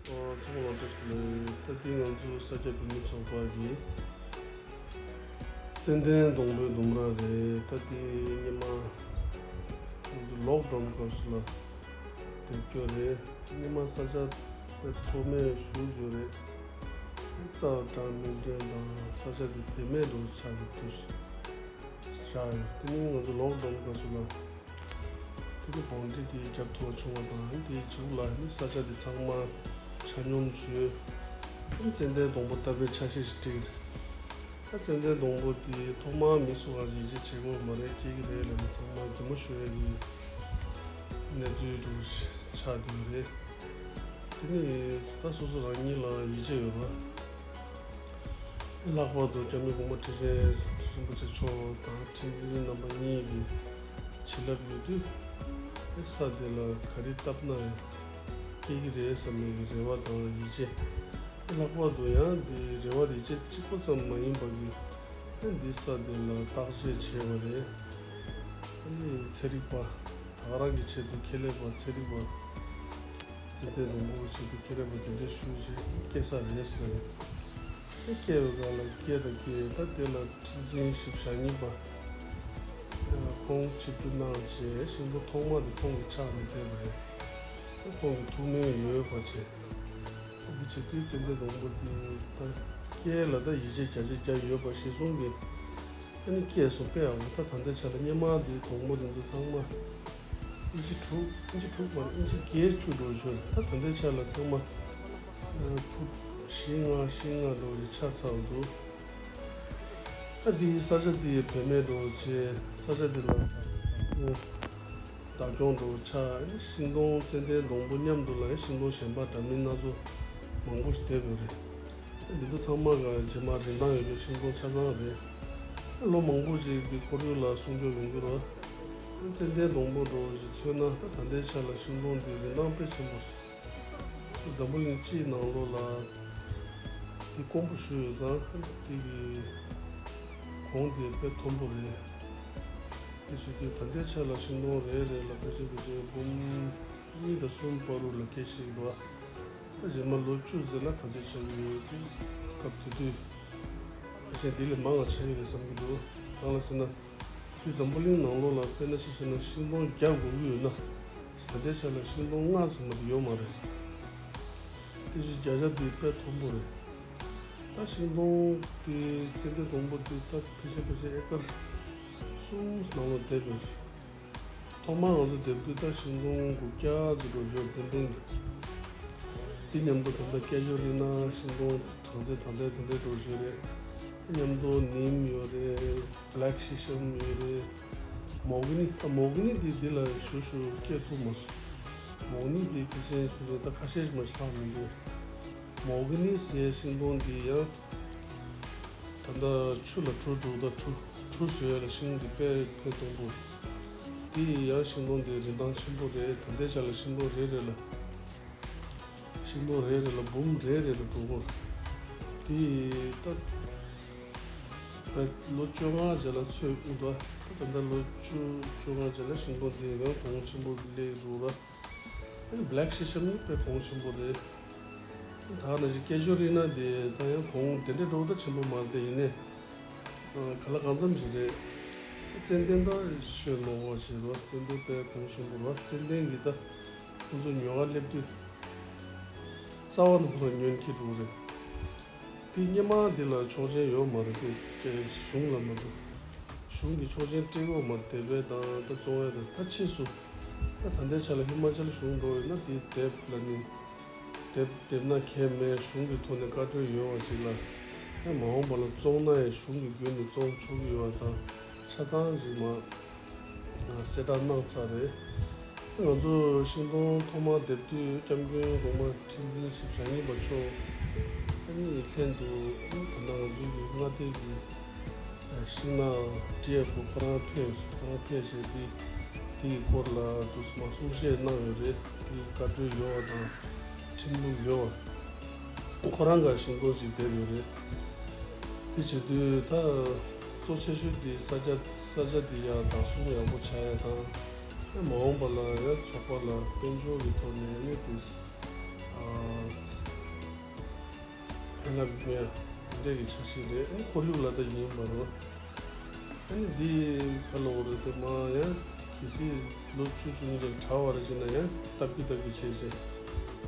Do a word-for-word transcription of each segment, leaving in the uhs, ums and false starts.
ཚང་མ་ལ་བཀྲ་ཤིས་བདེ་ལེགས། ད་ལྟའི་ང་ཚོ་ས་སྐྱ་བོད་མི་ཚོགས་པ་གི་ཙན་དན་སྡོང་པོའི་ལྡུམ་ར་རེད། ད་ལྟའི་སྔོན་མ་ང་ཚོ་ལོག་ཌའུན་སྐབས་སུ་ལ་སྡོད་རྒྱུ་རེད། སྔོན་མ་ས་ཆ་དེ་ཐོག་མེད་ཞུ་རྒྱུ་རེད། རྩ་བ་གྲངས་མེད་མདུན་དང་ས་ཆ་དེ་བེད་མེད་དུ་ཆགས་ཀྱི་དུས་བཞག་ཡོད། དེ་ནི་ང་ཚོ་ལོག་ཌའུན་སྐབས་སུ་ལ། དེ་ནི་བང་སྒྲིག་དེ་རྒྱབ་ཐུབ་པ་བྱུང་བ་དང་། དེའི་མཇུག་ལ་ནི་ས་ཆ་དེ་ཚང་མ་ཆ་སྙོམས་བྱས། དེ་ནི་ཙན་དན་སྡོང་པོ་བཏབ་པའི་ཆ་ཤས་ཤིག་བསྒྲིགས། ད་ཙན་དན་སྡོང་པོ་དེ་ཐོག་མར་མི་སུ་གང་ཡིད་ཆེས་བྱེད་དགོས་མ་རེད། སྐྱེ་གི་རེད་ལབ་ནས་ཚང་མ་གད་མོ་ཤོར་ཡ་གི་གནས་ཚུལ་དུ་ཆགས་བསྡད་ཡོད་རེད། དེ་ནི་ད་སོ་སོ་རང་ཉིད་ལ་ཡིད་ཆེས་ཡོད་པ། ལྷག་པར་དུ་སྐྱབས་མགོན་གོང་མ་ཁྲི་ཆེན་རིན་པོ་ཆེ་མཆོག་དང་ཁྲི་འཛིན་རྣམ་པ་གཉིས་ཀྱི་བྱིན་རླབས་ཡོད་དུས། ཨེ་ས་དེ་ལ་ག་རེ་བཏབ་ན་ཡང་སྐྱེ་གི་རེད་བསམ་པའི་རེ་བ་དང་ཡིད་ཆེས། ཨེ་ལྷག་པར་དུ་ཡང་འདི་རེ་བ་ཡིད་ཆེས་གཅིག་པོ་ཙམ་མ་ཡིན་པ་གི། ཨེ་འདི་ས་དེ་ལ་བརྟག་དཔྱད་བྱས་པ་རེད། ཨ་ནི་ཚན་རིག་པ། ད་ག་རང་གི་ཆེད་དུ་ཁས་ལེན་པ། ཚན་རིག་པ། ཙན་དན་སྡོང་པོ་ཞིག་ཏུ་ཁྱེད་རང་པ་དེ་འདྲ་ཞུ་བྱས་སྐྱེ་ས་རེད་ཟེར། དེ་སྐྱེ་བའི་སྒང་ལ་སྐྱེ་དང་སྐྱེ། ད་དེ་ལ་ཁྲི་འཛིན་ཞིབ་བཤེར་གཉིས་པ་ཁོང་ཆིབས་བསྒྱུར་གནང་བྱས། ཤིང་སྡོང་ཐོག་མ་དེ་ཁོང་གི་ཕྱག་ནས་བཏབ་པ་རེད། ཁོང་གི་ཐུགས་སྨོན་ཡོད་པ་བྱས། འདི་བྱེད་དུས་ཙན་དན་སྡོང་པོ་འདི་ད་སྐྱེ་ལ་ད་ཡིད་ཆེས་བརྒྱ་ཆ་བརྒྱ་ཡོད་པ་གཞིར་བཟུང་གིས། ཨ་ནི་སྐྱེས་སོང་། དཔེ་ཡག་པོ། ད་ད་ལྟའི་ཆ་ལ་སྔོན་མ་དེ་སྡོང་པོ་དེ་ཚོ་ཚང་མ་ཨིན་ཅི་དྲུག་ཨིན་ཅི་དྲུག་མ་རེད། ཨིན་ཅི་བརྒྱད་ཅུ་འགྲོ་བྱུང་། ད་ད་ལྟའི་ཆ་ལ་ཚང་མ་ཨ་ཕུཊ་བཞི་ལྔ་བཞི་ལྔ་འགྲོ་རེ་ཆགས་ཚར་འདུག་ད་འདི་ས་ཆ་འདི་བེད་མེད་འགྲོ་བྱས། ས་ཆ་འདི་ལ་བདག་སྐྱོང་འགྲོ་ཆགས། ཤིང་སྡོང་ཙན་དན་སྡོང་པོ་མཉམ་དུ་ལ་ཡང་ཤིང་སྡོང་གཞན་པ་འདྲ་མིན་སྣ་ཚོགས་མང་པོ་ཞིག་བསྡད་ཡོད་རེད། འདི་ཚོ་ཚང་མ་ག་རྗེས་མ་རིན་ཐང་ཡོད་པའི་ཤིང་སྡོང་ཆ་ཚང་རེད། ལོ་མང་པོ་ཞིག་གི་ཁོར་ཡུག་ལ་སྲུང་སྐྱོབ་ཡོང་རྒྱུ་རེད། ཙན་དན་སྡོང་པོ་འདྲ་བོ་ཞིག་མཚོན་ན། ད་ལྟའི་ཆ་ལ་ཤིང་སྡོང་འདི་རིན་ཐང་དཔེ་ཆེན་པོ་རེད། འཛམ་བུ་གླིང་སྤྱིའི་ནང་ལོགས་ལ་འདི་དཀོན་པོ་ཞིག་ཡོད་ཙང་། དེ་གི་གོང་དེ་དཔེ་མཐོན་པོ་རེད། དེ་བྱེད་དུས་ད་ལྟའི་ཆ་ལ་ཤིང་སྡོང་རེ་རེ་ལ་ཕལ་ཆེར་ཕལ་ཆེར་འབུམ་གཉིས་དང་གསུམ་བར་དུ་ལ་སྐྱེ་བཞིན་འདུག་ད་རྗེས་མ་ལོ་བཅུ་ཟིན་ན་ད་ལྟའི་ཆ་ཡོད་དུས། སྐབས་དེ་དུས་ཕལ་ཆེར་འདི་ལས་མང་བ་ཆགས་ཀྱི་རེད་བསམ་གྱི་འདུག་གང་ལ་ཟེར་ན། དེ་འཛམ་བུ་གླིང་ནང་ལོགས་ལ་དཔེར་ན་ཆ་བཞག་ན་ཤིང་སྡོང་བརྒྱ་དགོས་ཀྱི་ཡོད་ན། ད་ལྟའི་ཆ་ལ་ཤིང་སྡོང་ལྔ་ཙམ་མ་གཏོགས་ཡོད་མ་རེད། དེ་བཞིན་བརྒྱ་ཆ་དེ་དཔེ་མཐོན་པོ་རེད། ད་ཤིང་སྡོང་དེ་ཙན་དན་སྡོང་པོ་དེ་ད་ཕལ་ཆེར་ཕལ་ཆེར་ཨེ་ཀར་གསུམ་ནང་ལ་བསྡད་པ་རེད། ཐོག་མར་ང་ཚོ་བསྡད་དུས་ད་ཤིང་སྡོང་དགུ་བརྒྱ་ཙམ་འགྲོ་ཡོད། ཙན་དན་གྱི། དེ་མཉམ་དུ་ད་ལྟ་ཀེ་ཇུ་རི་ན་ཤིང་སྡོང་གྲངས་ཚད་ད་ལྟ་དེ་འདྲ་འགྲོ་བཞིན་རེད། མཉམ་དུ་ནིམ་ཡོད་རེད། བྷེ་ལེག་ཤི་ཤམ་ཡོད་རེད། མོ་གྷི་ནི། ད་མོ་གྷི་ནི་འདི་འདི་ལ་ཞུ་ཞུ་སྐྱེ་ཐུབ་མ་སོང་། མོ་གྷི་ནི་འདི་ཕལ་ཆེར་ཕལ་ཆེར་ད་ཁ་ཤས་ཤིག་མ་ཆགས་མི་འདུག་མོ་གྷི་ནི་ཟེར་ཤིང་སྡོང་འདི་ཡང་ད་ལྟ་ཆུ་ལ་གྲུ་འདུག་ད་གྲུ་གྲུ་བཟོ་ཡ་ལ་ཤིང་འདི་དཔེ་ཕན་ཐོགས་པོ། འདི་ཡང་ཤིང་སྡོང་འདི་རིན་ཐང་ཆེན་པོ་རེད། ད་ལྟའི་ཆ་ལ་ཤིང་སྡོང་རེ་རེ་ལ། ཤིང་སྡོང་རེ་རེ་ལ་འབུམ་རེ་རེ་ལ་འགྲོ་གི་རེད། དེ་ད་ལོ་བཅོ་ལྔ་རྗེས་ལ་ཚོད་འདུག་ད་ལྟ་ལོ་བཅུ་བཅོ་ལྔ་རྗེས་ལ་ཤིང་སྡོང་དེ་ཡང་གོང་ཆེན་པོ་སླེབས་འདུག་ར། བྷེ་ལེག་ཤི་ཤམ་ནི་དཔེ་གོང་ཆེན་པོ་རེད། ད་ནང་བཞིན་ཀེ་ཇུ་རི་ན་དེ་ད་ཡང་གོང་དེ་འདྲའི་འགྲོ་ད་ཆེན་པོ་མ་རེད། ཡིན་ནའི་ག་ལ་གང་འཚམ་ཞིག་རེད། ཙན་དན་ད་ཤོད་མང་བ་ཞིག་རེད་བ། ཙན་དན་དཔེ་གོང་ཆེན་པོ་རེད་བ། ཙན་དན་གྱི་ད་ཁོང་ཚོ་ཉོ་ག་སླེབས་དུས་རྩ་བ་ནས་ཁོ་རང་ཉོ་མཁན་འདུག་རེད། དེ་སྔོན་མ་དེ་ལ་ཆོག་མཆན་ཡོད་མ་རེད་དེ། གཞུང་ལ་མ་གཏོགས། གཞུང་གི་ཆོག་མཆན་སྤྲད་ཡོད་མ་རེད། དེ་བས་ད་ལྟ་བཙོང་ཡ་དང་ད་ཕྱིས་སུ། ད་ད་ལྟའི་ཆ་ལ་ཧི་མ་ཅལ་གཞུང་འགྲོ་ཡོད་ན་དེ་དེབ་ལ་ནི། དེབ་དེབ་ན་ཁྱད་མེད། གཞུང་གི་ཐོག་ནས་བཀའ་འཁྲོལ་ཡོད་པ་ཞིག་ལ། ཡང་མ་འོངས་པ་ལ་བཙོང་ན་ཡང་གཞུང་གི་བརྒྱུད་ནས་བཙོང་ཆོག་གི་ཡོད་པ་དང་ཆ་ཚང་ཞིག་མ། གསལ་བསྒྲགས་གནང་ཚར་རེད། ང་ཚོ་ཤིང་སྡོང་ཐོག་མར་འདེབས་དུས་སྐྱབས་མགོན་གོང་མ་ཁྲི་འཛིན་ཞིབ་བཤེར་གཉིས་པ་མཆོག་ཨ་ནི་ལྷན་དུ་ཨ་ནི་ད་ལྟ་ང་ཚོའི་གི་མངའ་སྡེ་གི་ཤིང་ནགས་བྲིས་ཡག་པོ་ཁོ་རང་ཕེབས། ཁོ་རང་ཕེབས་བྱས་དེ་དེ་ཡི་སྐོར་ལ་དུ་མ་གསུང་བཤད་གནང་ཡོད་རེད། དེ་ཡི་བཀའ་འཁྲོལ་ཡོད་པ་དང་ཁྲིམས་ལུགས་ཡོད་པ། ཁོ་རང་ག་ཤིང་སྡོང་ཅིག་འདེབས་ཡོད་རེད། དེ་བྱེད་དུས་ད་གཙོ་ཆེ་ཤོས་དེ་ས་ཆ་ས་ཆ་དེ་ཡང་བདག་སྲུང་ཡག་པོ་བྱ་ཡ་དང་། ཨེ་མ་འོངས་པ་ལ་ཡང་ཚོགས་པ་ལ་དཔལ་འབྱོར་གྱི་ཐོག་ནས་ཨ་ནི་དེ་ཨ་ ལབ་མེད། འདི་འདྲའི་གི་ཆ་ཤས་རེད། ཨེ་ཁོར་ཡུག་ལ་ད་ཡིན་པ་རེད། ཨ་ནི་འདི་ག་ལ་འོ་རེད་དེ་མ་ཡང་གལ་སྲིད་ལོ་བཅུ་བཅུ་གཉིས་ལས་གྲྭ་བ་རེ་བྱས་ན་ཡང་སྟབས་ཀྱིས་སྟབས་ཀྱིས་བྱས་བྱས།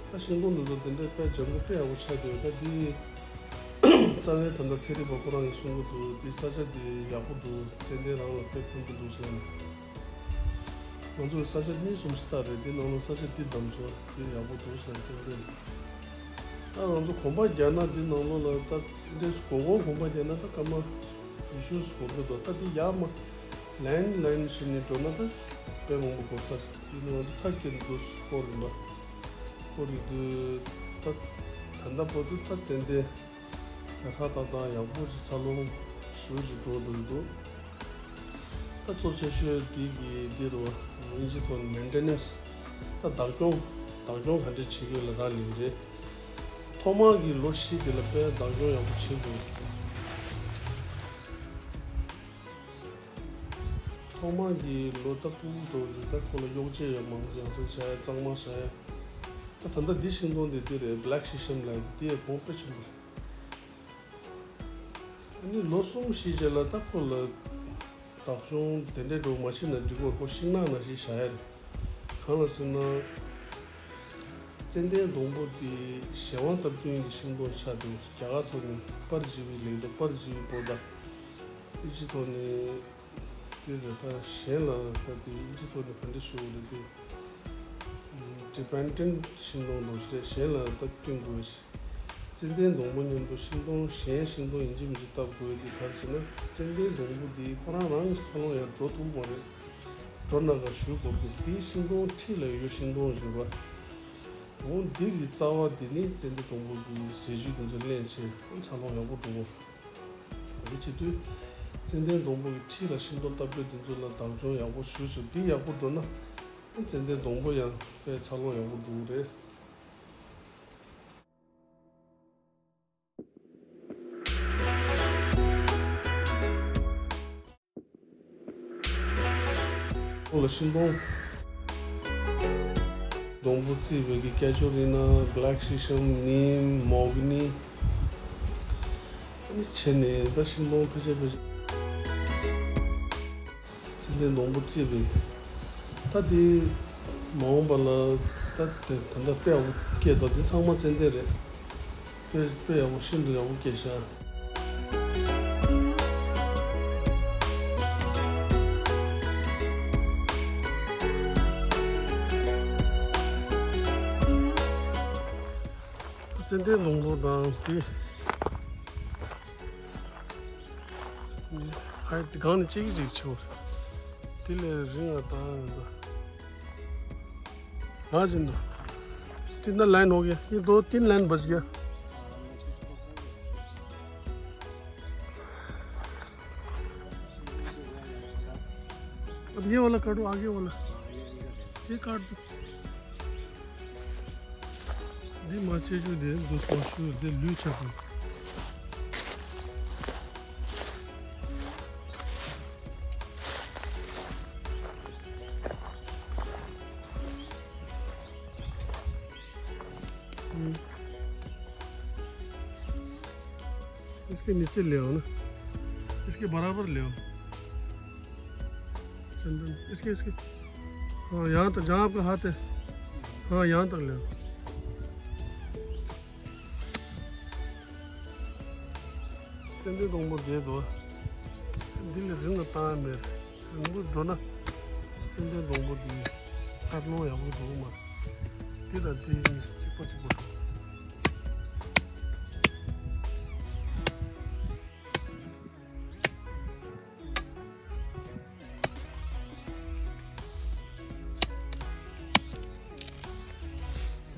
ད་ཤིང་སྡོང་འདི་ཚོ་དེ་འདྲའི་དཔེ་ལྗང་ཁུ་དཔེ་ཡག་པོ་ཆགས་འདུག་ད་འདི་རྩ་བའི་ད་ལྟ་ཚེ་རིང་པ་ཁོ་རང་གིས་གསུང་གི་འདུག་འདི་ས་ཆ་འདི་ཡག་པོ་འདུག་ཙན་དན་རང་ལ་དཔེ་ཕན་གྱི་འདུག་ཟེར་ནས། ང་ཚོ་ས་ཆ་གཉིས་གསུམ་ཙམ་རེད། འདི་ནང་ལ་ས་ཆ་འདི་བདམས་སོང་། འདི་ཡག་པོ་འདུག་ཟེར་ཙན་དན། ད་ང་ཚོ་གོམ་པ་རྒྱག་ན་འདི་ནང་ལོགས་ལ་ད་འདི་སྒོར་སྒོར་གོམ་པ་རྒྱག་ན་ད་སྐར་མ་ཉི་ཤུ་སྐོར་གྱི་འདུག་ད་འདི་ཡར་མར་ལན་ལན་བྱས་ནས་འགྲོ་ན་ད་དཔེ་མང་པོ་འགོར་ས་རེད། འདི་ནང་འདི་ཐག་ཁེལ་འདུག་སྐོར་རིམ་པ་སྐོར་རིག་འདུག་ད་ད་ལྟ་བར་དུ་ད་ཏན་ཏན་ཧྲ་ཏག་ཏག་ཡག་པོ་ཞིག་འཚར་ལོངས་ཞེ་པོ་ཞིག་འགྲོ་འདུག་འདུག་ད་གཙོ་ཆེ་ཤོས་འདི་གི་འདི་རུ་ཨིན་ཇི་ཐོག་ནས་མེན་ཊེ་ནེན་སི། ད་བདག་སྐྱོང་བདག་སྐྱོང་ག་འདྲས་བྱེད་དགོས་ལ་རག་ལས་རེད། ཐོག་མ་གི་ལོ་བཞི་དེ་ལ་དཔེ་བདག་སྐྱོང་ཡག་པོ་བྱེད་དགོས། ཐོག་མ་གི་ལོ་ད་ཕྲུ་གུ་དོ་རེད། ད་ཁོ་ལ་གཡོག་བྱེད་ཡ་མང་པོ་ཡང་སེ་བྱ་ཡ་གཙང་མ་བྱ་ཡ། ད་ད་ལྟ་འདི་ཤིང་སྡོང་འདི་འདི་རེད། བྷེ་ལེག་ཤི་ཤམ་ལབ་ཡ་འདི་ཡ་གོང་དཔེ་ཆེན་པོ་རེད། ཨ་ནི་ལོ་གསུམ་བཞི་རྗེས་ལ་ད་ཁོ་ལ་བདག་སྐྱོང་དེ་འདྲའི་འགྲོ་མ་བྱེད་ན་འགྲིག་གོ། ཁོ་ཤིང་ནགས་ནང་བཞིན་བཞག་ཡ་རེད། གང་ལ་ཟེར་ན། ཙན་དན་སྡོང་པོ་འདི་གཞན་དབང་སྟབས་བསྟུན་གྱི་ཤིང་སྡོང་ཆགས་འདུག་རྒྱ་གར་ཐོག་ནས་པར་བརྗེ་བའི་ལེགས་ཐོག་པར་བརྗེ་བའི་པོ་ཏ། ཨིན་ཇི་ཐོག་ནས་དེ་རེད། ད་གཞན་ལ་ད་དེ་ཨིན་ཇི་ཐོག་ནས་ག་འདྲ་ཞུ་དགོས་རེད་དེ། ཌི་པེན་ཌེན་ཊི་ཤིང་སྡོང་འདྲ་ཞིག་རེད། གཞན་ལ་ད་བསྟུན་དགོས་ཤིང་། ཙན་དན་སྡོང་པོ་མཉམ་དུ་ཤིང་སྡོང་གཞན་ཤིང་སྡོང་ཡིན་གཅིག་མིན་གཅིག་བཏབ་དགོས་དེ་ག་རེ་ཟེར་ན། ཙན་དན་སྡོང་པོ་འདི་ཁོ་རང་རང་གི་འཚར་ལོངས་ཡར་འགྲོ་ཐུབ་མ་རེད། འགྲོ་ན་ག་ཞུ་དགོས་ཀྱི་དེའི་ཤིང་སྡོང་འཁྲིས་ལ་ཡོད་ཤིང་སྡོང་བཞིན་པ། འོ་འདི་གི་རྩ་བ་འདི་ནི་ཙན་དན་སྡོང་པོ་གི་ཟས་བཅུད་དེ་ཚོ་ལེན་བྱས་འཚར་ལོངས་ཡག་པོ་འགྲོ་གི། དེ་བྱེད་དུས་ཙན་དན་སྡོང་པོ་གི་འཁྲིས་ལ་ཤིང་སྡོང་བཏབ་པའི་དེ་ཚོ་ལ་བདག་སྐྱོང་ཡག་པོ་ཞུ་ཞུ་འདི་ཡག་པོ་འགྲོ་ན། ཙན་དན་སྡོང་པོ་ཡང་དཔེ་འཚར་ལོངས་ཡག་པོ་འགྲོ་གི་རེད། ཁོ་ལ་ཤིང་སྡོང་། སྡོང་པོ་བརྩིས་པའི་གི་སྐྱ་ཅོར་ཡིན་ན་བྷེ་ལེག་ཤི་ཤམ་ནིམ་མོ་གྷི་ནི། ཨ་ནི་བྱས་ནས་ད་ཤིང་སྡོང་ཕལ་ཆེར་ཕལ་ཆེར། ཙན་དན་སྡོང་པོ་བརྩིས་པའི། ད་དེ་མ་འོངས་པ་ལ་ད་དེ་ད་ལྟ་དཔེ་ཡག་པོ་སྐྱེས་འདུག་དེ་ཚང་མ་ཙན་དན་རེད། དཔེ་དཔེ་ཡག་པོ་ཤིན་ཏུ་ཡག་པོ་སྐྱེས་ཤག་ཙན་དན་སྡོང་པོ་དང་དེ། ཧའི་སྒང་ནས་གཅིག་གཅིག་ཆུ། དེ་ལས་རིང་ང་བཏང་ཡོད་པ། हाँ जिंदू। कितना लाइन हो गया? ये दो तीन लाइन बच गया। अब ये वाला काटो, आगे वाला। ये काट दो। འདི་མ་བྱེད་རྒྱུ་དེ་འདུག་སོང་ཞུ་དེ་ལུས་ཆགས་སོང་། हम्म। इसके नीचे ले आओ ना, इसके बराबर ले आओ। चंदन, इसके, इसके, हाँ, यहाँ तक, जहाँ आपका हाथ है, हाँ, यहाँ तक ले आओ। ཙན་དན་སྡོང་པོ་བསྡད་འདུག་འདི་ལས་རིང་ལ་བཏང་ཡ་མེད། རིང་པོ་འགྲོ་ན་ཙན་དན་སྡོང་པོ་འདི་འཚར་ལོངས་ཡག་པོ་འགྲོ་གི་མ་རེད། འདི་དང་འདི་གཉིས་གཅིག་པ་གཅིག་པ་འགྲོ།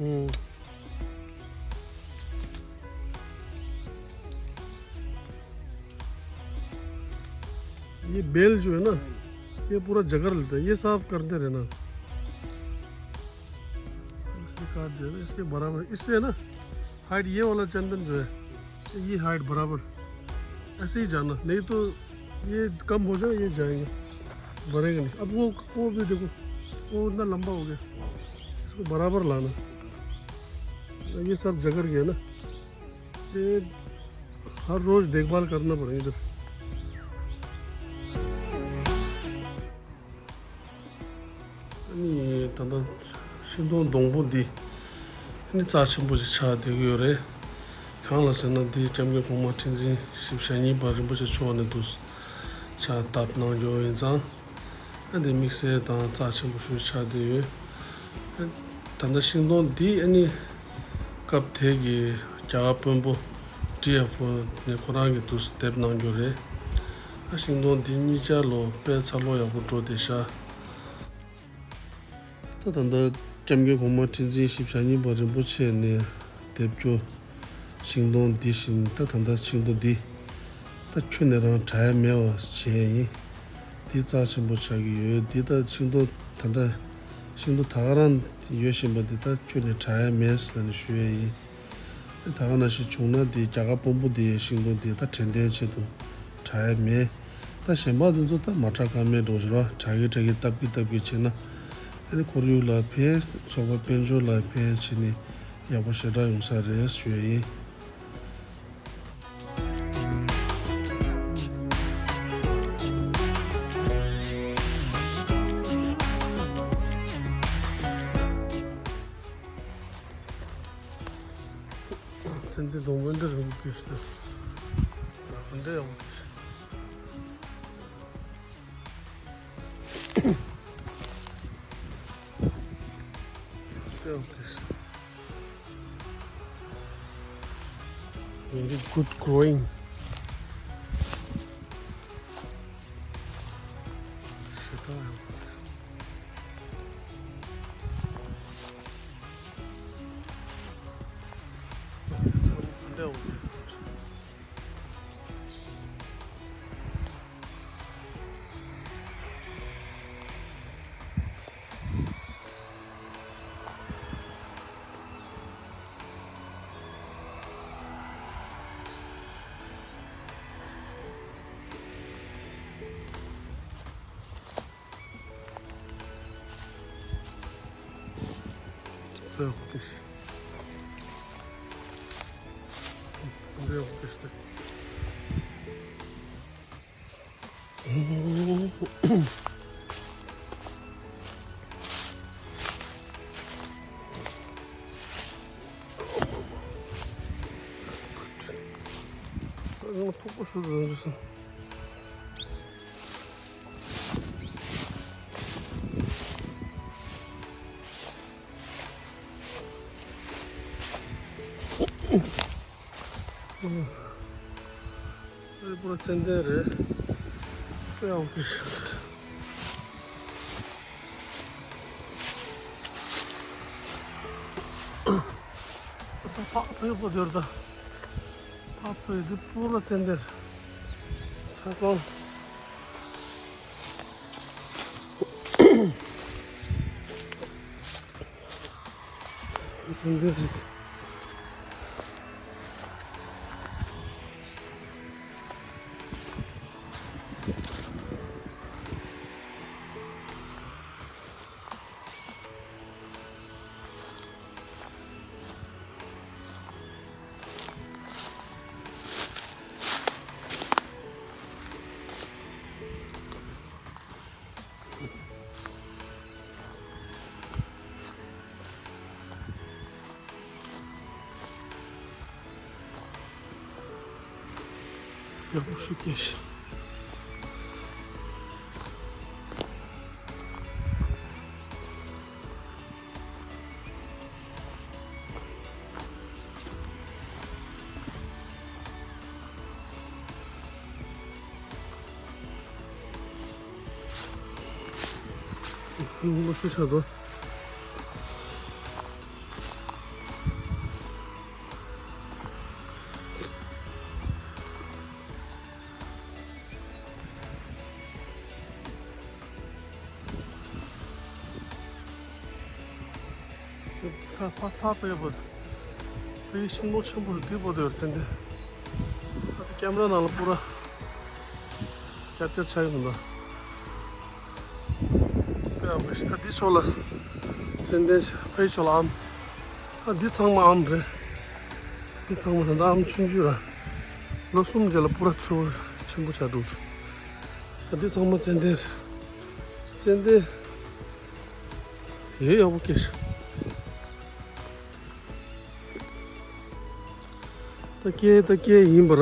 हम्म। ये बेल जो है ना, ये पूरा जगह लेता है, ये साफ करते रहना। इसको काट देना, इसके बराबर, इससे है ना, हाइट ये वाला चंदन जो है, ये हाइट बराबर ऐसे ही जाना, नहीं तो ये कम हो जाए, ये जाएंगे, बढ़ेंगे नहीं। अब वो, वो भी देखो, वो इतना लंबा हो गया, इसको बराबर लाना। ये सब जगह गया ना, ये हर रोज देखभाल करना पड़ेगा इधर। ཨ་ནི་ད་ལྟ་ཤིང་སྡོང་སྡོང་པོ་འདི་ཨ་ནི་རྩ་ཆེན་པོ་ཞིག་ཆགས་བསྡད་ཀྱི་ཡོད་རེད། གང་ལ་ཟེར་ན་འདི་སྐྱབས་མགོན་གོང་མ་ཁྲི་འཛིན་བཞི་བཅུ་ཞེ་གཉིས་པ་རིན་པོ་ཆེ་མཆོག་ནས་འདུག་ཕྱག་བཏབ་གནང་རྒྱུ་ཡིན་ཙང་། ཨ་འདི་དམིགས་བསལ་དང་རྩ་ཆེན་པོ་ཞིག་ཆགས་བསྡད་ཡོད། ཨ་ད་ལྟ་ཤིང་སྡོང་འདི་ཨ་ནི་སྐབས་དེ་གི་རྒྱ་གར་དཔོན་པོ་ཌི་ཨེཕ་ནས་ཁོ་རང་གིས་འདུག་འདེབས་གནང་རྒྱུ་རེད། ཨ་ཤིང་སྡོང་འདི་གཉིས་ཆ་ལོ་དཔེ་འཚར་ལོངས་ཡག་པོ་འགྲོ་བསྡད་ཤག་ད་ད་ལྟ་སྐྱབས་མགོན་གོང་མ་ཁྲི་འཛིན་བཞི་བཅུ་ཞེ་གཉིས་པ་རིན་པོ་ཆེ་ནས་འདེབས་རྒྱུ་ཤིང་སྡོང་འདི་བཞིན་ད་ད་ལྟ་ཤིང་སྡོང་འདི་ད་ཁྱོན་ནས་རང་དྲ་ཡ་མེད་པ་བྱས་ཡིན། འདི་རྩ་ཆེན་པོ་ཆགས་ཀྱི་ཡོད། འདི་ད་ཤིང་སྡོང་ད་ལྟ་ཤིང་སྡོང་ད་ག་རང་ཡོད་བཞིན་པ་འདི་ད་ཁྱོན་ནས་དྲ་ཡ་མེད་ཟེར་ནས་ཞུ་ཡ་ཡིན། ད་ག་ནང་བཞིན་བྱུང་ན་དེ་རྒྱ་གར་དཔོན་པོ་དེའི་ཤིང་སྡོང་དེ་ད་དྲན་རྟེན་ཆེད་དུ་དྲ་ཡ་མེད། ད་གཞན་པ་དེ་ཚོ་ད་མ་དྲ་ཀ་མེད་འགྲོ་ཞིག་ར་དྲ་གི་དྲ་གི་སྟབས་ཀྱི་སྟབས་ཀྱི་བྱས་ན་ཨ་ནི་ཁོར་ཡུག་ལ་ཕན་ཚོགས་པ་དཔལ་འབྱོར་ལ་ཕན་བྱས་ནས་ཡག་པོ་ཞེ་དྲག་ཡོང་ས་རེད་ཞུ་ཡ་ཡིན། ཚན་ཏེ་སྡོང་པོ་འདི་རིང་པོ་སྐྱེས་ཏེ། འདི་ཡང་འདི་ཡང་སྐྱེས། Very good growing. ཞེ་དྲག་ཡང་སྐྱེས། ཐུག་པ་ཤུ་རུ་རུ་སོང་། ཨ་རི་པུ་ར་ཙན་དན་རེད། དཔེ་ཡག་པོ་སྐྱེས་ཤག་ས་ཕག་ཕེ་པོ་དེར་ད། ཕག་ཕེ་དེ་པུ་ར་ཙན་དན་རེད། ས་གཙང་། ཙན་དན་རེད། ཡག་པོ་ཞིག་སྐྱེས་ཤག་ངོ་ཤེས་བྱ་དོ། ཕ་ཕ་ཕ་ཕ་ཡོད་པ། ཕ་ཡི་ཤིང་སྡོང་ཆེན་པོ་རེད། དེའི་པོ་དེ་ཡོད་ཚན་དེ། ཨ་ད་ཀེམ་ར་ནང་ལ་པུ་ར་རྒྱབ་སྐྱོར་ཆགས་ཡོད་མི་འདུག་དཔེ་ཡག་པོ་ཞིག་ད་འདི་ཕྱོགས་ལ་ཙན་དན་ཕ་ཡི་ཕྱོགས་ལ་ཨམ། ཨ་འདི་ཚང་མ་ཨམ་རེད། འདི་ཚང་མ་ད་ལྟ་ཨམ་ཆུང་ཆུང་ར། ལོ་གསུམ་རྗེས་ལ་སྤུ་ར་ཚོ་ཆེན་པོ་ཆགས་འགྲོ། ད་འདི་ཚང་མ་ཙན་དན། ཙན་དན། ཡེ་ཡག་པོ་སྐྱེས་ཤག་ད་སྐྱེས་ད་སྐྱེས་ཡིན་པ་ར།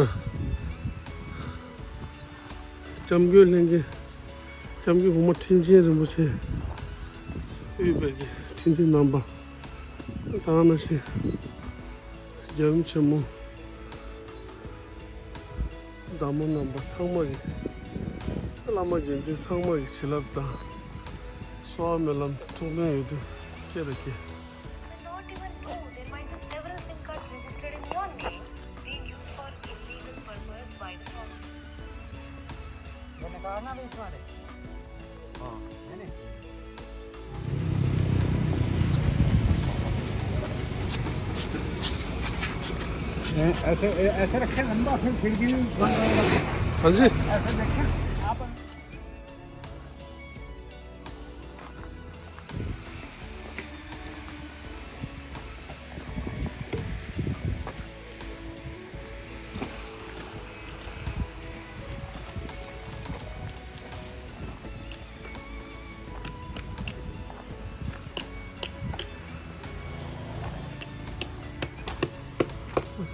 སྐྱབས་མགོན་ལྷན་རྒྱས། སྐྱབས་མགོན་གོང་མ་ཁྲི་ཆེན་རིན་པོ་ཆེ། དབུས་པའི་གི་ཁྲི་འཛིན་རྣམ་པ། ད་ག་ནང་བཞིན། རྒྱལ་ཡུམ་ཆེན་མོ། བདག་མོ་རྣམ་པ་ཚང་མ་གི། བླ་མ་དགེ་འདུན་ཚང་མ་གི་བྱིན་རླབས་དང་། གསོལ་བ་སྨོན་ལམ་ཐུགས་ཕན་ཡོད་དུ་སྐྱེ་དང་སྐྱེ། Not even know there might be several SIM cards registered in your name being used for illegal purpose by the foreigners. ये निकालना भी इसमें दे। हाँ। है नहीं? ऐसे, ऐसे रखें लंबा, फिर खिड़की भी बंद रहेगा। हाँ जी। ऐसे देखें आप।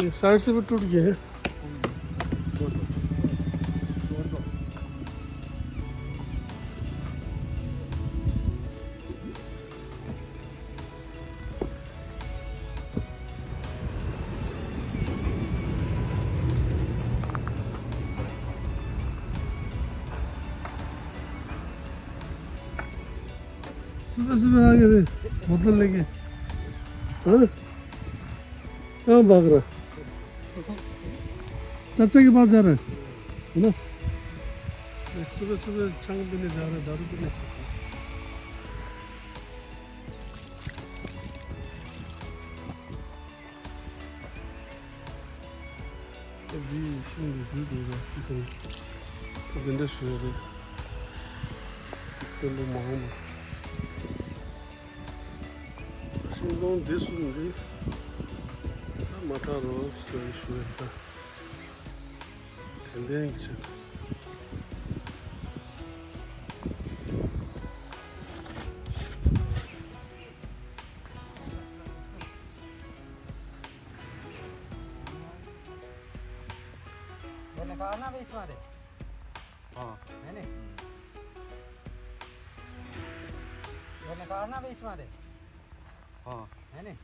ये साइड से भी टूट गया है। सुबह सुबह आ गए थे, बोतल लेके। हाँ? कहाँ भाग रहा? चाचा के पास जा रहा है, है ना? सुबह सुबह छांग पीने जा रहा है, दारू पीने। འདི་ཤིང་འདི་བཟོས་འདུག་ར། འདི་འདི་འདྲ་བཟོས་རེད། དེ་དཔོན་པོ་མ་འོངས་པ། ཤིང་སྡོང་འདི་གསུམ་འདི་ད་མ་དྲག་རོགས་ཟེར་ཞུ་ཡ་ད། དྲན་རྟེན་གྱི་ཆེད་དུ། ये निकालना भी इसमें दे। हाँ। है नहीं? ये निकालना भी इसमें दे। हाँ। है नहीं?